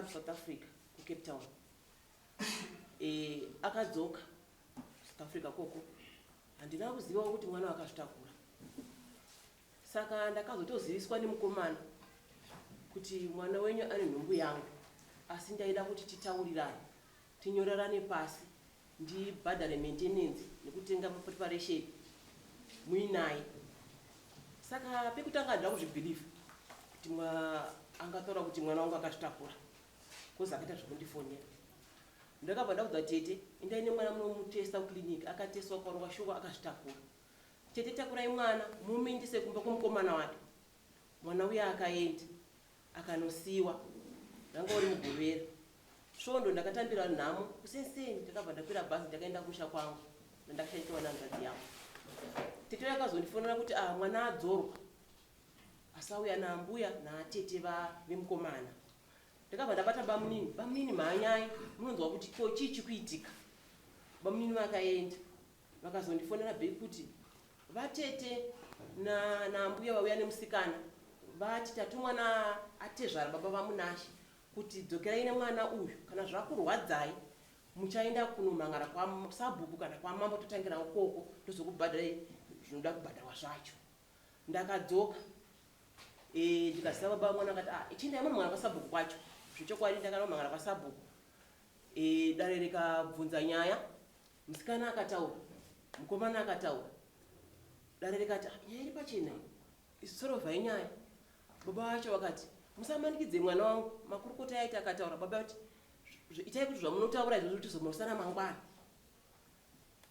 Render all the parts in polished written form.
Anga ari kuSouth Africa, kuCape Town. E, akadzoka South Africa koko. Handina kuzivawo kuti mwana akazvitakura. Saka ndakazotoziviswa nemukomana kuti mwana wenyu ane nhumbu yangu, asi ndaida kuti titaurirane, tinyorerane pasi, ndibhadhare maintenance nekutenga mapreparation muinaye. Saka pekutanga handina kuzvibhilivha kuti angataura kuti mwana wangu akazvitakura, kozi akaita zvekundifonera. Ndakabva ndaudza tete, endai nemwana munomutesta kuclinic. Akatestwa akaonekwa shuwa akazvitakura. Tete takurai mwana mumuindise kumba kwemukomana wake. Mwana uya akaenda akanosiiwa. Ranga uri Mugovera. Svondo ndakatambira nhamo kusenseni ndakabva ndakwira bhazi ndakaenda kumusha kwangu ndandakashandiswa nehanzvadzi yangu. Tete uya akazondifonera kuti ah mwana adzorwa asi auya naambuya naatete vemukomana. Ndakabva ndabata bamunini, bamunini mhanyai munonzwa kuti ko chii chikuitika. Bamunini vakaenda Vakazondifonera back kuti vatete na naambuya vauya nemusikana vati tatumwa naatezvara baba vaMunashe kuti dzokerai nemwana uyu kana zvakurwadzai muchaenda kunomhan'ara kwasabhuku kana kwamambo totangira ukoko tozokubhadharai zvinoda kubhadharwa zvacho. Ndakadzoka e, ndikaziva baba vamwana vakati ah, chiendai munomhan'ara kwasabhuku kwacho. Zvechokwadi ndakanomhan'ara kwasabhuku e, dare rikabvunza nyaya Musikana akataura, mukomana akataura. Dare rikati ah, nyaya iri pachena iyi. Isu sorovhai nyaya. Baba vacho vakati musamanikidze mwana wangu. Makurukota aiti akataura baba vati itai kuti zvamunotaura izvozvo tizomosana mangwana.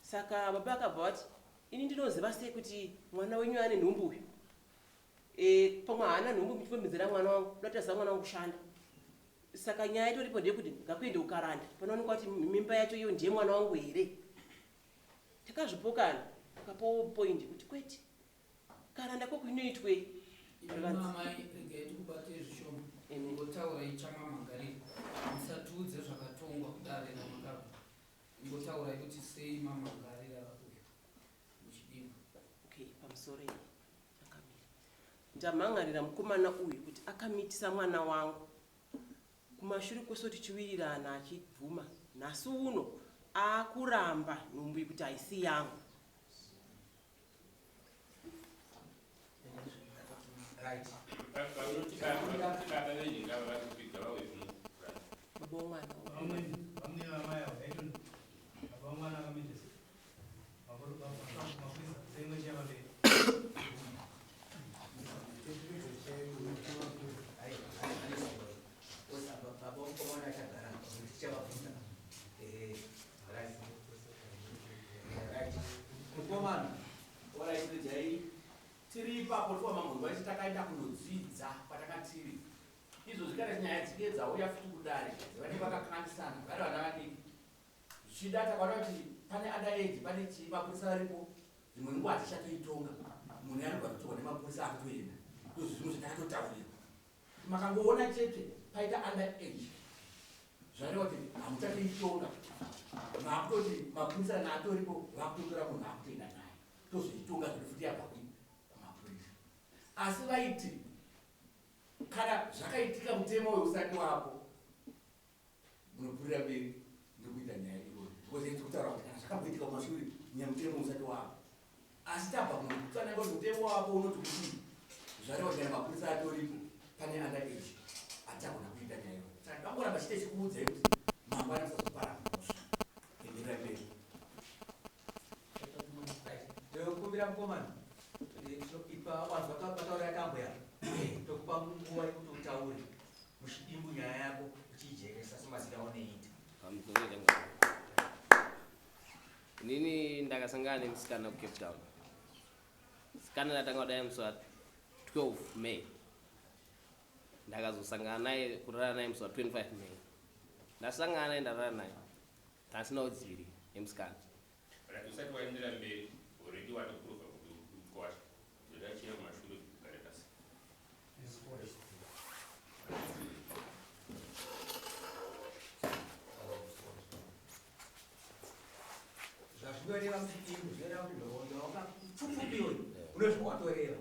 Saka baba akabva vati ini ndinoziva sei kuti mwana wenyu ane nhumbu uyu. E, pamwe haana nhumbu muchipemedzera mwana wangu, ndotaza mwana wangu kushanda. Saka nyaya itoripo ndeyekuti ngakuende kukaranda panoonekwa kuti mimba yacho iyo ndiye mwana wangu here. Takazvipokana akapawo point kuti kwete karanda ko kuinoitwei. Amai regai tikubate zvishoma. Ingotaurai chamamangarira musatiudze zvakatongwa kudare ramakabva. Ingotaurai kuti sei mamangarira uyu muchidimbu. Okay, pamusoro changamire. Ndamhan'arira mukomana uyu kuti akamitisa mwana wangu kumashure kwese tichiwirirana achibvuma. Nhasi uno akuramba nhumbu iyi kuti haisi yangu. Right. Baba womwana. Tiri ipapo tiwamambonzwa ichi takaenda kunodzidza kwatakatiri izvozvi kana nyaya dzike dzauya futi kudare dzevanenge vakakanganisana vari vana vadiki Zvichida takaona kuti pane under age pane chii mapurisa varipo dzimwe nguva hatichatoitonga munhu anogona kutorwa nemapurisa akutoenda ndozvimwe zvatakatotaurirwa makangoona chete paita under age zvareva kuti hamuchatoitonga maakutoti mapurisa kana atoripo vakutotora munhu akutoenda naye tozoitonga zvedu futi yabva kumapurisa asi vaiti kana zvakaitika mutemo uyu usati wapo Munopfuurira mberi nekuita nyaya iyoyo because tiri kutaura kuti kana zvakamboitika kumashure nyamutemo usati wapo asi tabva kutsananga kuti mutemo wapo unoti kudii zvareva kuti kana mapurisa atoripo pane under age hatichagona kuita nyaya iyoyo saka tangoramba chite chikuudzai kuti mangwana musazopara mhosva enderera mberi Tokumbira mukomana ipa wanzwa pataura kambuya tokupa nguva yekuti utaure muchidimbu nyaya yako uchiijekesa semazira aunoita. Pamusoro changamire. Inini ndakasangana nemusikana kuCape Town. Musikana ndatanga kudai musi wa 12 May. Ndakazosangana naye kurara naye musi wa 25 May. Ndasangana naye ndarara naye. Ndasina kudzivirira nemusikana. Right usati waendera mberi already watoprova kuti uri mukwasha ndoda chiya kumashure ugare pasi. Zvazvinoreva kuti imwe zvinoreva kuti nhoroondo wakapfupfupi iwe une zvawatoreva.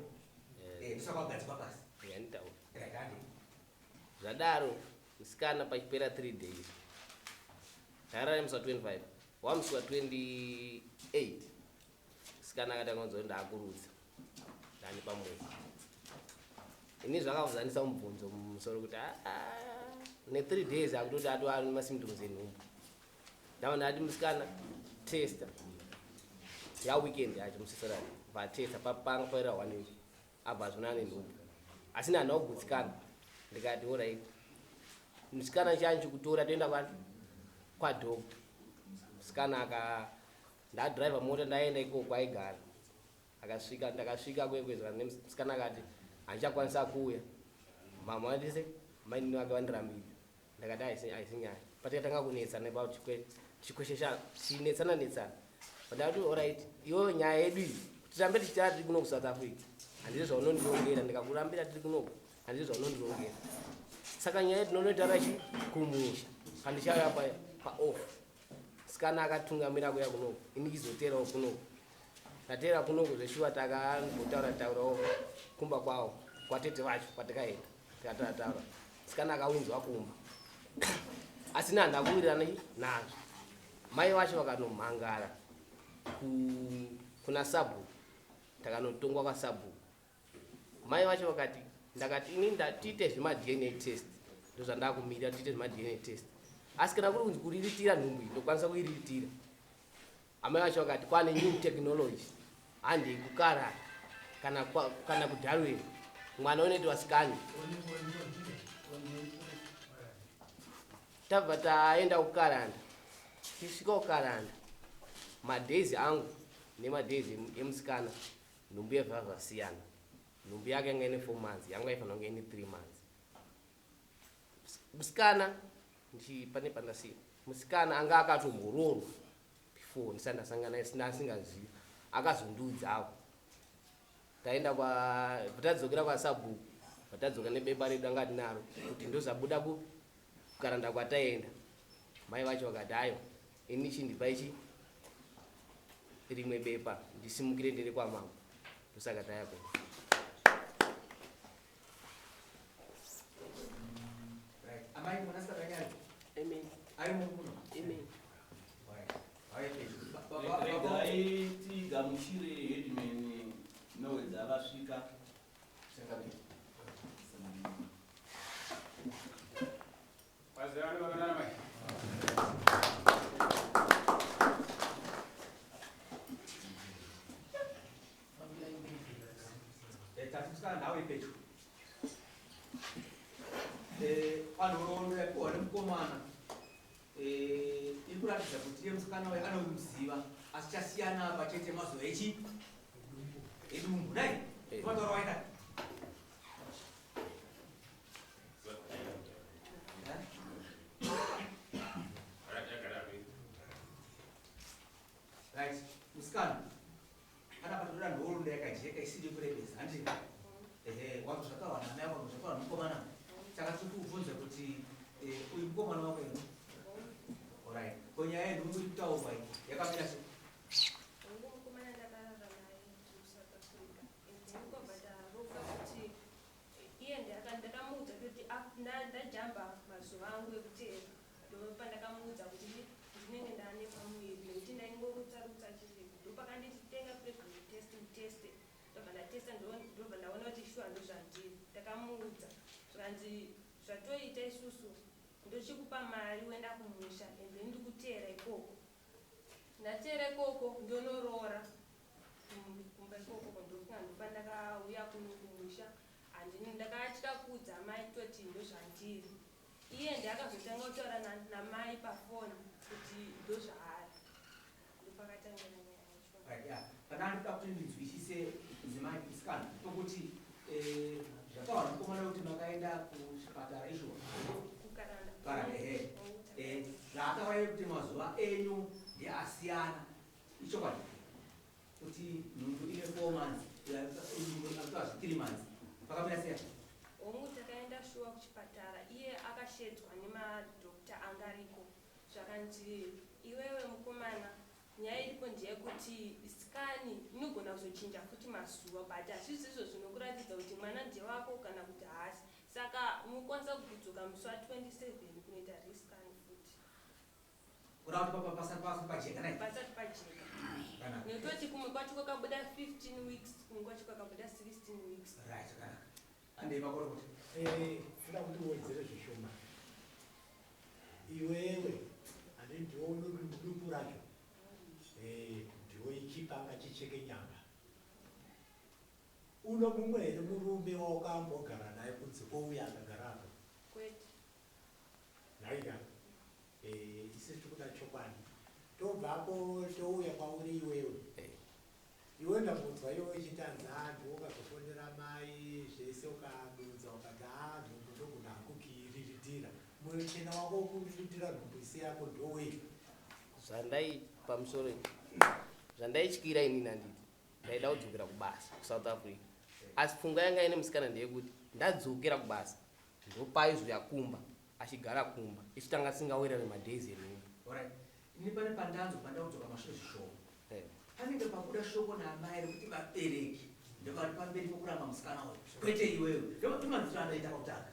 Eh, ndosaka wagadzikwa pasi. Yanditaura. Right, hande. Zvadaro. Musikana pachipera 3 days, ndakarara musi wa25, wamusi wa28 musikana akatanga kunzwa kuti ndaakurutsa, ndani pamuviri. Ini zvakavuzanisa mubvunzo mumusoro kuti, "Ah, ne3 days akutoti atova masymptoms enhumbu." Ndava ndati, "Musikana, testa." Yaweekend yacho musisarani vatesta, papanga paira one week, abva zvona ane nhumbu, asi handina kugutsikana. Ndikati, "Alright musikana, chanchi kutora toenda kwadoctor." Musikana aka ndadhiraivha mota, ndaenda ikoko kwaigara, akasvika. Ndakasvika kwekwezva nemusikana, akati, "Handichakwanisa kuuya, mama vandise mainini vake vandirambidza." Ndakati, "Haisi nyaya." Patikatanga kunetsana ipapo, tichikweshesha, tichinetsana netsana, ndakati, "Alright, iwewe, nyaya yedu iyi tirambe tichitara tiri kuno kuSouth Africa, handisi zvaunondirongera. Ndikakurambira tiri kunoku, handisi zvaunondirongera. Saka nyaya yedu tinonoitaura chi kumusha pandichauya paoff." Sikana akatungamira kuya kunoku, ini chizoterawo kunoku. Tatera kunoku zveshuwa, takambotaura taurawo kumba kwavo kwatete vacho kwatikaenda, tikataura taura. Sikana akawinzwa kumba, asi handina kuwirirana nazvo. Mai vacho vakanomhangara kuna sabhuku, takanotongwa kwasabhuku. Mai vacho vakati, ndakati, "Ini ndatiite zvemaDNA test, ndozvandakumirira, tiite zvemaDNA test, asi kana kuri kunzi kuriritira nhumbu iyi, ndokwanisa kuiriritira." Amai vacho vakati, "Kwane new technology, handei kuKarara kana kuDarwin, mwana unoitwa scan." Tabva taenda kuKaranda. Tisvika kuKaranda, madays angu nemadays emusikana, nhumbu yabva zvasiyana. Nhumbu yake yanga ine 4 months, yangu aifanira kunge ine 3 months. Musikana pane pandasiya, musikana anga akatombororwa before ndisati ndasangana naye, asingazivi, akazondiudzawo. Taenda kwa tadzokera kwasabhuku, patadzoka nebepa redu anga tinaro kuti ndozabuda kuKaranda kwataenda. Mai vacho vakati, "Ayo, ini chindipa ichi rimwe bepa ndisimukire ndiri kwamambo." Ndosaka taya kuno. Right. Amai mwanasikana Nyari. Amen. Ari muno. Amen. Right. Auye pedyo. Baba. Regai tigamuchire headman Nowedza vasvika. Changamire. Wazirani vakanana mai. Tati musikana ngauye pedyo. Panhoroondo yapiwa nemukomana iri kuratidza kuti iye musikana uyu anomuziva, asi chasiyana apa chete mazuva echi edumbu nai. Mataura waita. Eh? Yakadapi. Right, musikana, panapa toda nhoroondo yakajeka isiri kurebesa, handiti? Ehe, wangu zvakawana amai ako, zvakawana mukomana. Saka tiri kubvunza kuti uyu mukomana wako ino, alright, ko nyaya yenhumbu iri kutaurwa iyi yakamira sei? Wangu mukomana ndakarara naye kuSouth Africa, and then kwabva taroka kuti iye ndakamuudza kuti ndajamba mazuva angu ekuteera. Ndopandakamuudza kuti ndinenge ndaane pamuviri nekuti ndaingorutsa rutsa chii. Ndopakanditi, "Tenga pregnancy test uteste." Ndobva ndatesta, ndobva ndaona kuti shuwa ndozvandiri. Ndakamuudza, zvikanzi, "Zvatoita isusu, ndochikupa mari uenda kumusha and then ndikuteera ikoko." Ndateera ikoko, ndonoroora kumba ikoko. Ndofunga ndopandakauya kuno kumusha. Handini ndakatya kuudza mai kutoti ndozvandiri. Iye ndiakazotanga kutaura namai pafoni kuti ndozvaari. Ndopakatangira nyaya yacho. Right, yeah. Kana ndinoda kuti ndinzwisise, mudzimai musikana, tokuti zvataura mukomana kuti makaenda kuchipatara izvo KuKaranda. Karanda, ehe. Zvaataura kuti mazuva enyu ndeasiyana, ichokwadi kuti nhumbu ine 4 months, akutoazvi 3 months, pakamira siyana? Hongu, takaenda shuwa kuchipatara. Iye akashedzwa nemadhokta anga ariko, zvakanzi, "Iwewe mukomana, nyaya iripo ndeyekuti scan inogona kuzochinja futi mazuva, but hazvisizvo zvinokuratidza kuti mwana ndewako kana kuti haasi." Saka mukwanisa kudzoka musi wa27 kunoita rescan futi. Kuda kuti pasati pajeka nai? Pasati pajeka. Zvakanaka. Nekutoti kumwe kwacho kwakabuda 15 weeks, kumwe kwacho kwakabuda 16 weeks. Right, zvakanaka. Handei makorokota. Toda kuti uwedzere zvishoma. Iwewe ane ndiwo unodumbu racho, ndiwo ichipanga chicheke nyama. Uno mumwe here murume waukambogara naye kunze kwouya akagara apo? Kwete. Nhaika, isi tiri kuda chokwadi. Tobvapo touya kwauri iwewe. Iwe ndambonzwa iwe uchitanzi hanhu ukazofonera mai zvese ukadonza ukati ha nhumbu ndogona hakukiiriritira. Moyo chena wako wokuriritira nhumbu isi yako ndowei? Zvandai pamusoro zvandaityira inini, handiti ndaida kudzokera kubasa kuSouth Africa, asi pfungwa yanga ine musikana ndeyekuti ndadzokera kubasa ndopaizoya kumba achigara kumba, isu tanga tisingawirirani madays enhumbu. Alright. Ini pane pandanzwa pandakudzoka mashure zvishoma. Panenge pabuda shoko naamai rekuti vabereki ndovari pamberi pokuramba musikana uyu, kwete iwewe. Ndomanziro andaita pakutanga.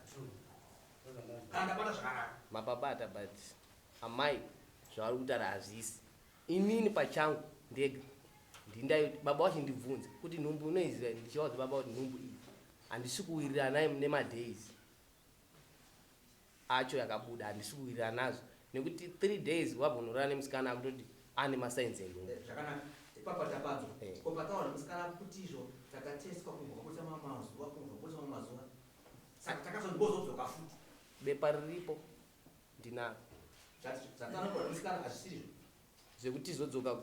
Kana ndabata zvakanaka. Mapabata, but amai zvavari kutaura hazvisi. Inini pachangu ndega ndindai baba vachindibvunza kuti nhumbu unoiziva, ndichivaudza baba kuti nhumbu iyi handisi kuwirirana nemadays acho yakabuda, handisi kuwirirana nazvo nekuti 3 days wabva unorara nemusikana akutoti ane masigns enhumbu. Zvakanaka, ipapa tapanzwa. Ko pataura musikana kuti izvo takateswa kubva kwabudisa mazuva, kubva kwabudisa mazuva, saka takazondibozodzoka futi. Bepa riripo, ndinaro. Zvatsanangurwa nemusikana hazvisirizvo. Zvekuti zodzoka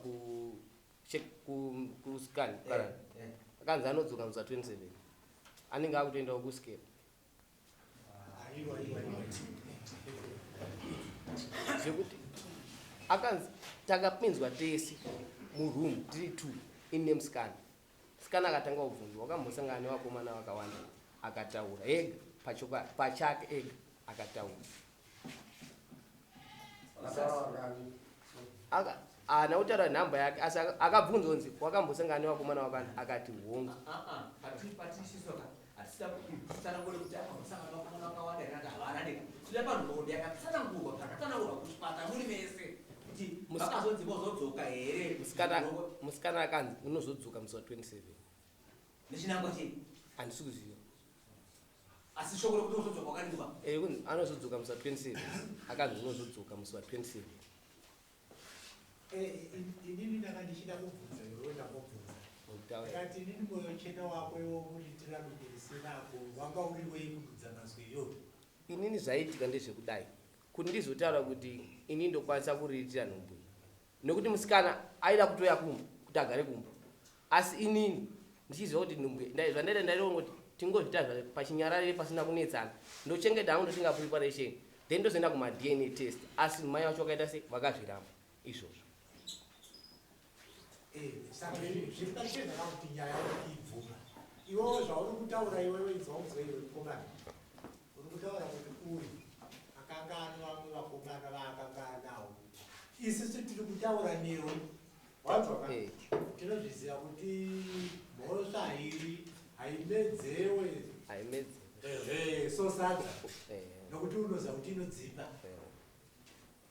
kuscan, akanzi anodzoka musi wa27, anenge akutoendawo kuscan. Aiwa, aiwa, aiwa. Zvekuti akanzi takapinzwa tese muroom tiri two, ini nemusikana. Musikana akatanga kubvunzwa, wakambosangana nevakomana vakawanda? Akataura ega pachake ega akataura. Haana kutaura nhamba yake, asi akabvunzwa kunzi wakambosangana nevakomana vakawanda, akati hongu. Patisisoka hatisida kutsanangura kuti akambosangana vakomana vakawanda here, ati havana ndega. Tinoda panhoroondo yakatsanangurwa, pakatsanangurwa kuchipatara muri mese kuti vakazonzi vozodzoka here. Musikana akanzi unozodzoka musi wa27. Nechinangwa chii? Handisi kuziva. Asi shoko rekuti uzodzoka wakarinzwa? Kunzi anozodzoka musi wa27, akanzi unozodzoka musi wa27. Inini ndanga ndichida kubvunza iwewe, ndambobvunza. Kutaura. Ndikati inini mwoyo chena wako iwo kuriitira dumbu risinako wanga uri wei kududza mazwi iyoyo? Inini zvaiitika ndezvekudai, kuti ndizotaura kuti ini ndokwanisa kuriritira nhumbu iyi nekuti musikana aida kutoya kumba kuti agare kumba, asi inini ndichiziva kuti nhumbu zvandaida ndaironga kuti tingozviita pachinyararire pasina kunetsana, ndochengeta hangu, ndotenga preparation, then ndozoenda kumaDNA test. Asi mai vacho vakaita se vakazviramba izvozvo. Saka zviri pachena kuti nyaya uri kuibvuma iwewe zvauri kutaura iwewe. Inzwa unzwe iwe mukomana, uri kutaura kuti uyu akanga ane vamwe vakomana vaakanga anawo. Isusu tiri kutaura newe, wanzwa ka? Eh. Tinozviziva kuti mhosva iri haimedzewe. Haimedze. Ehe, so sadza nokuti unoziva kuti inodzipa.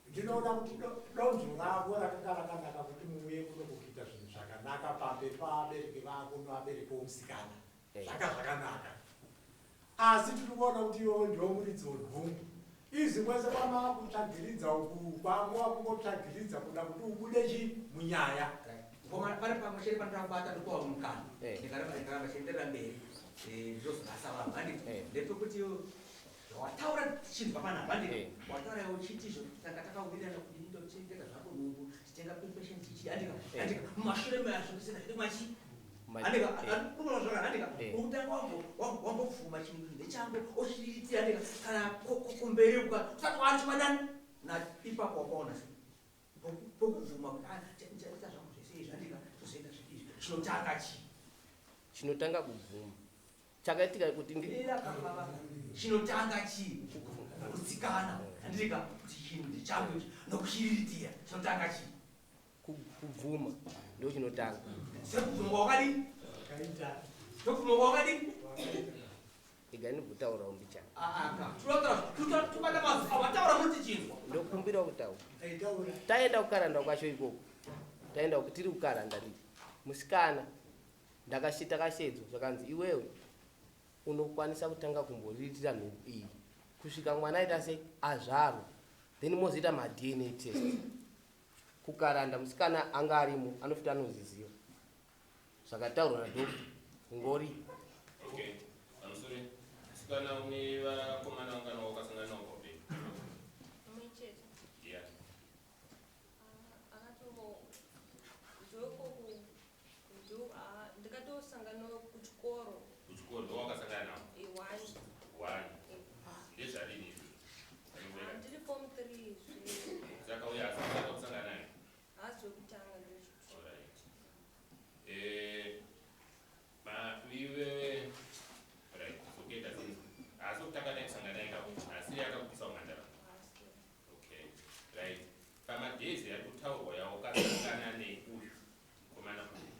Ndinoona kuti donzvo rako rakanga rakanaka kuti muuye kuno kuita zvinhu zvakanaka pamberi pavabereki vako nevabereki vomusikana. Zvaka zvakanaka, asi tiri kuona kuti iwewe ndiwo muridzi wenhumbu. Izvi kwese kwamakutsvagiridza uku kwangu wakungotsvagiridza kuda kuti ubude chi munyaya. Ngoma pane pamwe chete panoda kubata, ndokuwa mukana. Ndikaramba ndikaramba chienderera mberi, zvozorasa vanhu, handiti? Ndepekuti wataura tichinzwa panapa, handiti? Wataura iwe uchiti izvo tanga takawirirana kuti ndochengeta zvako nhumbu, titenga preparation tichi, handika? Handika mumashure mazvo tisina zvedu machi, handika? Unoona zvakana, handika? Ukutanga wambobvuma chinhu ndechangu, ochiriritira, handika? Kana kumberi uka usati wachiwanani na ipapo wakaona sei pokubvuma kuti ah, ndichaita zvangu zvese izvi, handika? Tozoita zvedu izvi, chinotanga chii? Chinotanga kubvuma. Chakaitika kuti Era baba, chinotanga chii? Kutsikana, handika, kuti chinhu ndechangu ichi nokuchiriritira, chinotanga chii? Kubvuma ndo chinotanga. Sekubvuma kwakadii? Kaita. Sekubvuma kwakadii? Wakaita. Iga ndimbotaurawo mbichana. Tubata mazwi awataura mutichinzwa. Ndokumbirawo kutaura. Taenda kukaranda kwacho ikoko. Taenda tiri kukaranda nditi. Musikana takashedzwa zvakanzi iwewe unokwanisa kutanga kumboriritira nhumbu iyi kusvika mwana aita sei azvarwa, then mozoita maDNA test. Kukaranda musikana anga arimo anofita anoziziva zvakataurwa nadoctor ngori. Okay, pamusoro, musikana, une vakomana vangana wakasangana navo paupenyu? Mumwe chete. Yeah. Akato ndoko ndo ndakatosangana kuchikoro. Kuchikoro ndo wakasangana navo? One. One. Ndezvarini izvo? Ndiri form 3 zve. Saka uyo asakutanga kusangana naye? Haasi wekutanga, ndocho. Alright. Iwe, right, forget that. Asi kutanga naye kusangana naye kako, asi akakupisa umhandara? Haasi. Okay, right. Pamadays ari kutaurwa yawakasangana neuyu mukomana uyu,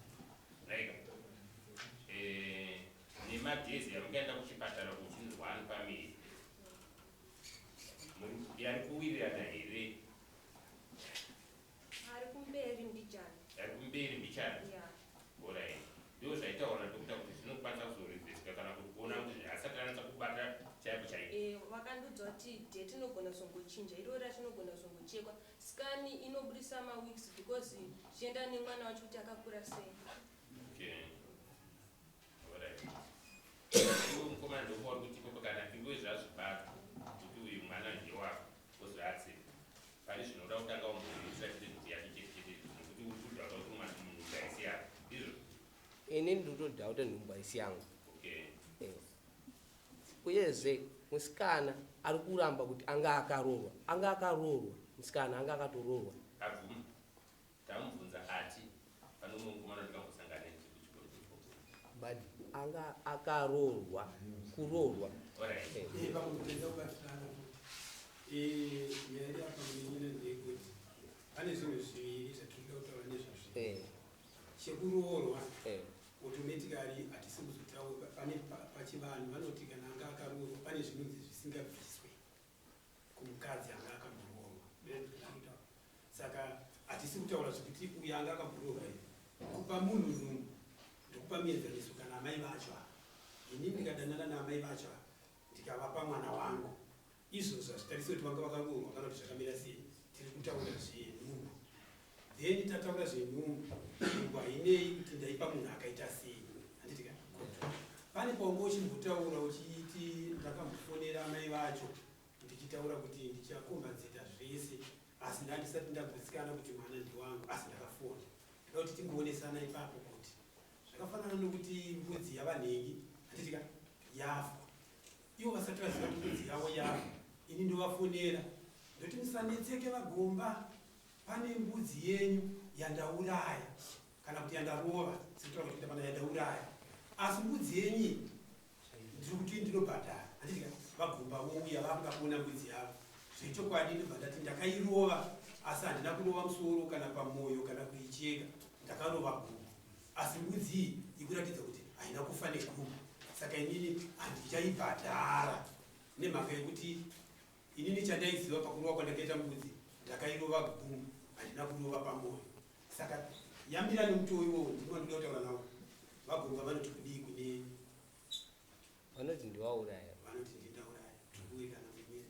right, nemadays yamukaenda kuchipatara kuchinzwa ani pamiri, yari kuwirirana here? Ari kumberi mbijana. Yari kumberi mbichana? Ya. Alright, ndo zvaitaura nadoctor kuti zvinokwanisa kuzorevhesika kana kuti kuona kuti asati anatsa kubata chaipo chaipo. Vakandiudza kuti date inogona kuzongochinja, irori racho inogona kuzongochekwa, scan inobudisa maweeks because zvichienda nemwana wacho kuti akakura sei. Okay, alright. Iwe mukomana, ndokuwa kuti ipopo kana iwe zvazvibata kuti uyu mwana ndewako, ozoaccept pari zvinoda kutanga umboisa chete nhumbu yacho chete chete, nekuti uri kudhauta kuti mwana munhu haisi yako, ndizvo? Ini ndinotodhauta nhumbu haisi yangu. Okay. Uyezve musikana ari kuramba kuti anga akaroorwa, anga akaroorwa, musikana anga akatoroorwa. Abvuma, tamubvunza ati pane umwe mukomana ndikambosangana naye kuchikoro chikoko. But anga akaroorwa, kuroorwa. Alright. Pamupedza kubatirana futi, nyaya iri apa munyina ndeyekuti pane zvinhu zviviri zvatinoda kutaura nezvazvo. Chekuroorwa, automatically hatisi kuzotaura pane pachivanhu vanoti kana anga akaroorwa pane zvinonzi zvisingabviswe kumukadzi anga akamboroorwa. Saka hatisi kutaura zvekuti uyu anga akamboroorwa here. Kupa munhu nhumbu, ndokupa muenzaniso, kana amai vacho ava, ini ndikadanana naamai vacho ava ndikavapa mwana wangu, izvozvo hazvitarisi kuti vanga vakaroorwa kana kuti zvakamira sei. Tiri kutaura zvenhumbu. Then tataura zvenhumbu, nhumbu hainei kuti ndaipa munhu akaita sei, handiti ka? Pane paunga uchimbotaura uchiti ndakambofonera amai vacho ndichitaura kuti ndichakombadzeta zvese, asi ndandisati ndagutsikana kuti mwana ndewangu, asi ndakafona. Ndoda kuti tingoonesana ipapo kuti zvakafanana nokuti mbudzi yavanhengi, handiti ka, yafa. Ivo vasati vaziva kuti mbudzi yavo yafa, ini ndovafonera ndoti, "Musanetseke vagomba, pane mbudzi yenyu yandauraya," kana kuti yandarova, sekutora kuti pana yandauraya, "asi mbudzi yenyu iyi ndiri kuti ndinobhadhara," handiti ka? Vagomba vouya vakuda kuona mbudzi yavo. Zvechokwadi ndobva ndati ndakairova, asi handina kurova musoro kana pamwoyo kana kuicheka, ndakarova gumbo, asi mbudzi iyi ikuratidza kuti haina kufa negumbo, saka inini handichaibhadhara nemhaka yekuti inini chandaiziva pakurova kwandakaita mbudzi ndakairova gumbo, handina kurova pamwoyo. Saka yambira nemutoo iwowo ndinova ndoda kutaura navo vagomba vanoti kudii kune Vanoti ndiwauraya. Vanoti ndindauraya, tikuwirirana munyika.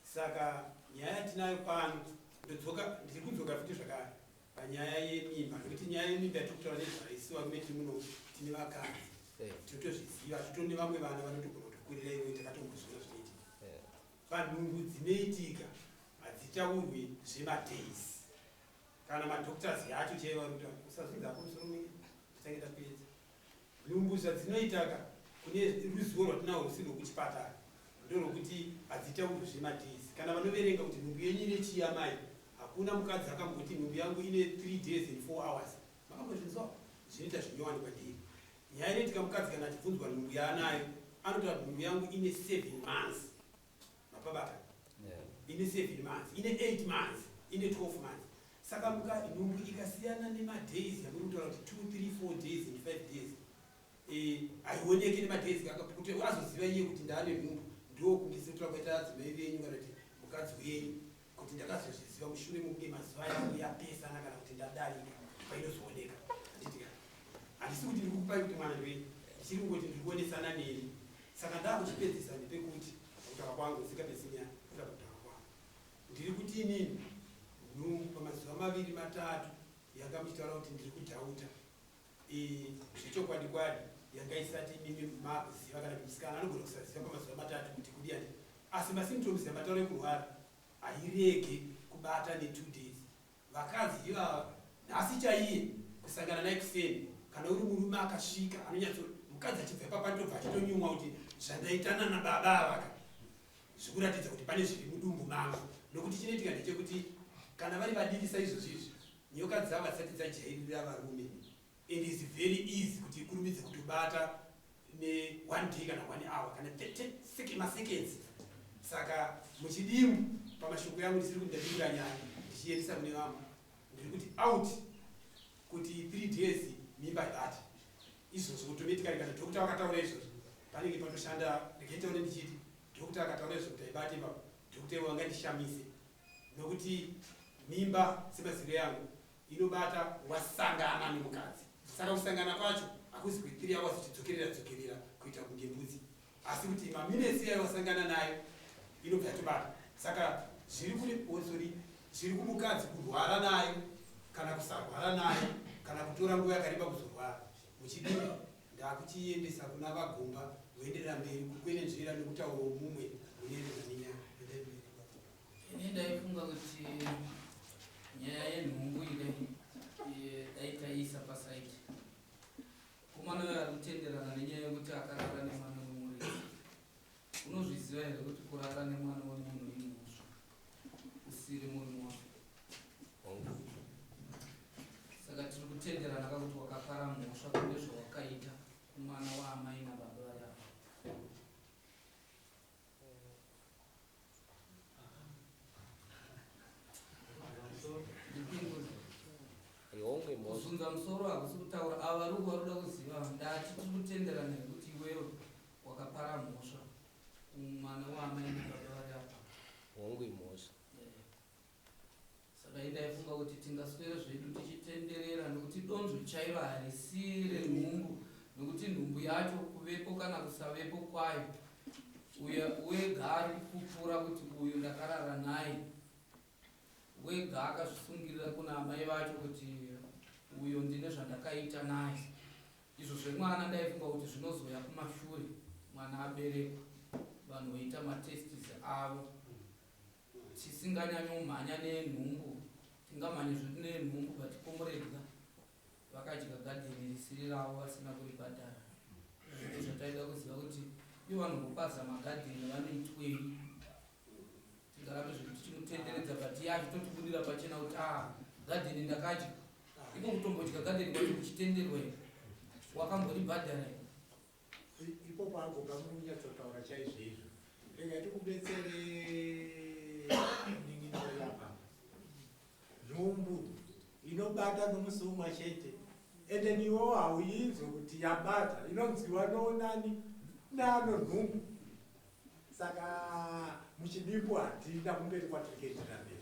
Saka nyaya yatinayo pano, ndodzoka, ndiri kudzoka futi zvakare panyaya yemimba, nekuti nyaya yemimba yatiri kutaura nezvayo isu varume tiri muno tine vakadzi, tinotozviziva, totone vamwe vana vanotogona kutokurira iwe, takatombozviona zvinoitika. Panhumbu dzinoitika hadzitaurwi zvemadays, kana madoctors yacho chaivo vari kutaura. Usazvinzako musoro mwingi, titange tapedza. Nhumbu zvadzinoitaka, kune ruzivo rwatinahwo rusiri rwekuchipatara, ndorwokuti hadzitaurwi zvemadays. Kana vanoverenga kuti nhumbu yenyu ine chii amai, hakuna mukadzi akamboti nhumbu yangu ine 3 days and 4 hours. Makambozvinzwa? Zvinoita zvinyowani kwandiri. Nyaya inoitika, mukadzi kana achibvunzwa nhumbu yaanayo anotaura kuti nhumbu yangu ine 7 months. Mapabata? Ine 7 months, ine 8 months, ine 12 months. Saka muka nhumbu ikasiyana nemadays yamuri kutaura kuti 2, 3, 4 days and 5 days. Haioneki nemadays kuti azoziva iye kuti ndaane nhumbu, ndokunge sekutora kwaita adzimai venyu kana kuti mukadzi wenyu, kuti ndakazozviziva mushure mokunge mazuva yangu yapesana kana kuti ndadarika, painozooneka. Handitika, handisi kuti ndiri kukupai kuti mwana ndewenyu, ndichiri kungoti ndiri kuonesana neni. Saka ndakuchipedzisa ndepekuti kutaura kwangu ndisingapedzi nyaya, kuta kutaura kwangu ndiri kuti inini nhumbu pamazuva 2 3 yanga muchitaura kuti ndiri kudhauta, zvechokwadi kwadi yanga isati imimi makuziva, kana kuti musikana anogona kusaziva pamazuva 3 kuti kudiyani, asi masymptoms yamataura ekurwara hairege kubata ne2 days. Vakadzi ivava nhasi chaiye kusangana naye kuseni, kana uri murume akasvika anonyatso mukadzi achibva ipapa anotobva achitonyumwa kuti zvandaitana nababa avaka zvikuratidza kuti pane zviri mudumbu mangu. Nokuti chinoitika ndechekuti kana vari vadiki saizvozvo izvi, nyoka dzavo hadzisati dzajairira varume, and is very easy kuti ikurumidze kutobata ne1 day kana 1 hour kana maseconds. Saka muchidimu pamashoko yangu, ndisiri kuti ndadimura nyaya ndichiendesa kune vamwe, ndiri kuti out kuti 3 days mimba ibate izvozvo automatically. Kana doctor vakataura izvozvo, panenge patoshanda. Regai taone ndichiti doctor akataura izvo kuti aibate ipapo, doctor ivo vangandishamise, nokuti mimba semaziviro yangu inobata wasangana nemukadzi. Saka kusangana kwacho hakuzi kwe3 hours uchidzokerera dzokerera kuita kunge mbudzi, asi kuti maminutes iyayo wasangana nayo inobva yatobata. Saka zviri kune, oh, sorry, zviri kumukadzi kurwara nayo kana kusarwara nayo kana kutora nguva yakareba kuzorwara. Muchidini ndakuchiendesa kuna vagomba voenderera mberi kukwenenzvera nekutaurawo mumwe munoenderana nenyaya. Endai mberi, baba. Ini ndaifunga kuti nyaya yenhumbu ile dai taiisa paside. Komana uyo ari kutenderana nenyaya yekuti akarara nemwana wemuridzi. Unozviziva here kuti kurara nemwana wemunhu imhosva usiri murume wako? Saka tiri kutenderana kakuti wakapara mhosva kune zvawakaita kumwana waamai nababa vari apa? Ndipindure. Hongu, imhosva. Kuzunza musoro hakusi kutaura. Ava vari uku vari kuda kuziva. Ndati tiri kutenderana yekuti iwewe wakapara mhosva kumwana waamai nababa vari apa? Hongu, imhosva. Saka indaifunga kuti tingaswere zvedu tichitenderera, nokuti donzvo chairo harisi renhumbu, nokuti nhumbu yacho kuvepo kana kusavepo kwayo, uye wega ari kupupura kuti uyu ndakarara naye, wega akazvisungirira kuna amai vacho kuti uyo ndine zvandakaita naye. Izvo zvemwana ndaifunga kuti zvinozoya kumashure, mwana aberekwa, vanhu voita matests avo, tisinganyanyomhanya nenhumbu. Tingamhanye zvedu nenhumbu, but komuredya vakadya gadheni risiri ravo vasina kuribhadhara. Zvinhu zvataida kuziva kuti ivo vanongopaza magadheni vanoitwei. Tingarambe zvekuti tichimutenderedza, but iye achitotibudira pachena kuti a gadheni ndakadya. Iko kutombodya gadheni kwacho kuchitenderwa here? Wakamboribhadhara here? Ipopo agoga munonyatsotaura chaizvo izvo. Rega tikubetsere, munin'ina uyu apa. Nhumbu inobata nomusi umwe chete, ende niwo hauinzwi kuti yabata, inonzwiwa nonani nano nhumbu. Saka muchidimbu hatina kumberi kwatiri kuendera mberi.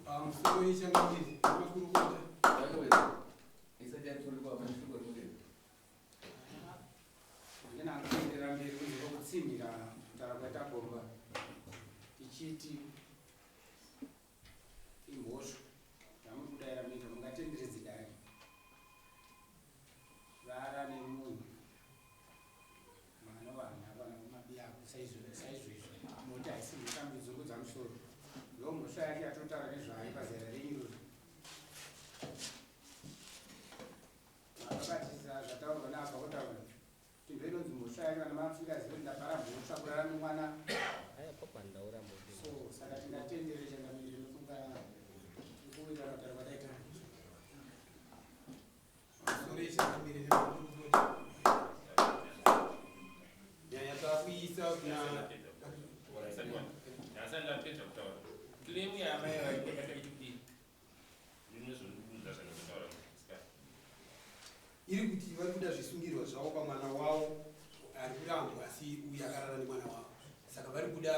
Pamusoro yechangamiri, makurukota. Isati yaturikwa mashoko ekuti Ndina kuenderera mberi kunze kwekutsinhira kutaura kwaita gomba, tichiti imhosva yamuri kudaira muita, mungatenderedze dare rara nemunhu mwana wanhu avana vamabiyako saizvo izvo, nokuti haisi mhosva mudzungudza musoro, ndo mhosva yacho yatotaura nezvayo pazera renyu iroro. Makabatisa zvataurwa naabva kutaura kuti ndo inonzi mhosva yacho, kana mamusingazivi kuti ndapara mhosva kurara nemwana. Aya papandaura mbodi. So saka tingatendere, changamire, nofunga tikuita kutaura kwataita. Pamusoro yechangamire nemakurukota, nyaya takuisa kuna Ndasati ndapedza kutaura. Claim yaamai vaita ipi? Ndinozondibvunza zvandinotaura musikana. Iri kuti vari kuda zvisungirwa zvavo pamwana wavo ari kurambwa, asi uyu akarara nemwana wavo. Saka vari kuda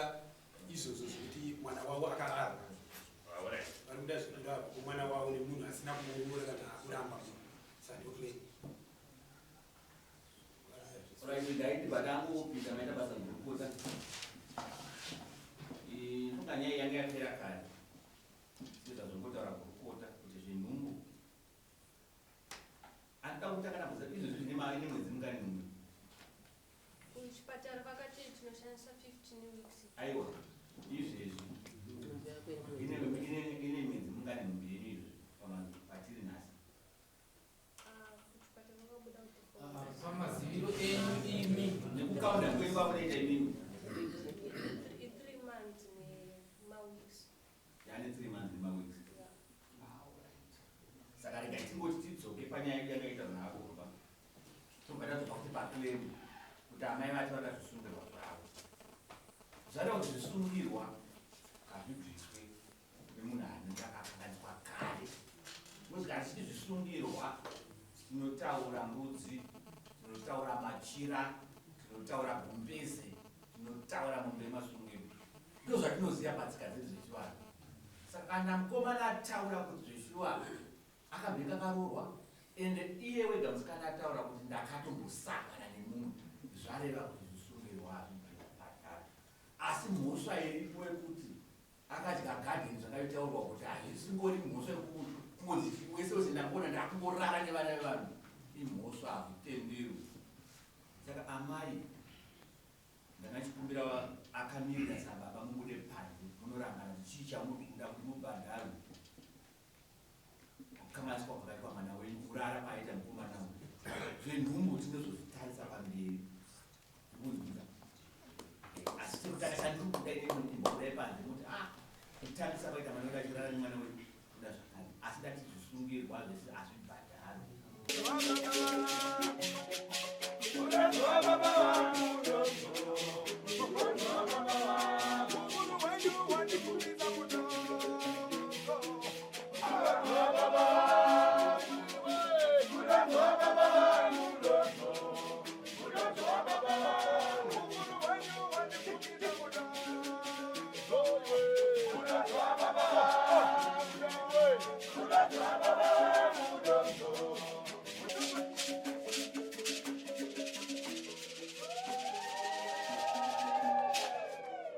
izvozvo zvekuti mwana wavo akararwa. Vari kuda zvekurarwa kwemwana wavo nemunhu asina kumuroora kana akuramba munhu. Saka ndoclaim. Right, ndaiti patangopinda maita basa gurukota. Funga nyaya yanga yapera kare. Sezvazvongotaura gurukota kuti zvenhumbu. Anoda kuti kana kuza izvozvi zvine mari nemwedzi mungani nhumbu? Kuchipatara vakati tinoshandisa 15 weeks. Aiwa, izvezvi. Ine ine mwedzi mungani nhumbu yenyu izvezvi patiri nhasi? Kuchipatara vakabuda kuti Pamaziviro enyu imi. Nekukaunda kwenyu kwamunoita imimi. 3 months nemaweeks. Yane 3 months nemaweeks. Saka rega tingoti tidzoke panyaya yedu yakaita zvaakurumba. Tobva tadzoka kuti paclaim kuti amai vacho vada zvisungirwa zvavo. Zvada kuti zvisungirwa hazvibviswe nemunhu anenge akakanganiswa kare. Nokuti kana tichiti zvisungirwa tinotaura mbudzi, tinotaura machira, tinotaura gumbeze, tinotaura mombe yemasungiro. Ndizvo zvatinoziva patsika dzedu dzechivanhu. Saka kana mukomana ataura kuti zveshuwa akambenge akaroorwa, ende iye wega musikana ataura kuti ndakatombosangana nemunhu, zvareva kuti zvisungirwa hazvibhadharwe. Asi mhosva iripo yekuti akadya gadheni zvakaitaurwa kuti hazvisingori mhosva yekungonzi wese wese ndangona ndakungorara nevana vevanhu, imhosva, hazvitenderwi. Saka amai, ndanga ndichikumbira akamirira sababa mubude panze munorangana kuti chii chamuri kuda kuti mubhadharwe kukanganiswa kwakaitwa mwana wenyu kurara kwaaita mukomana uyu. Zvenhumbu tinozozvitarisa pamberi kunzwisa, asi chekutanga chandiri kuda inini mumbobudai panze muti kutambisa kwaita mwana wedu achirara nemwana wedu kuda zvakare, asi ndati zvisungirwa zvese hazvibhadharwe.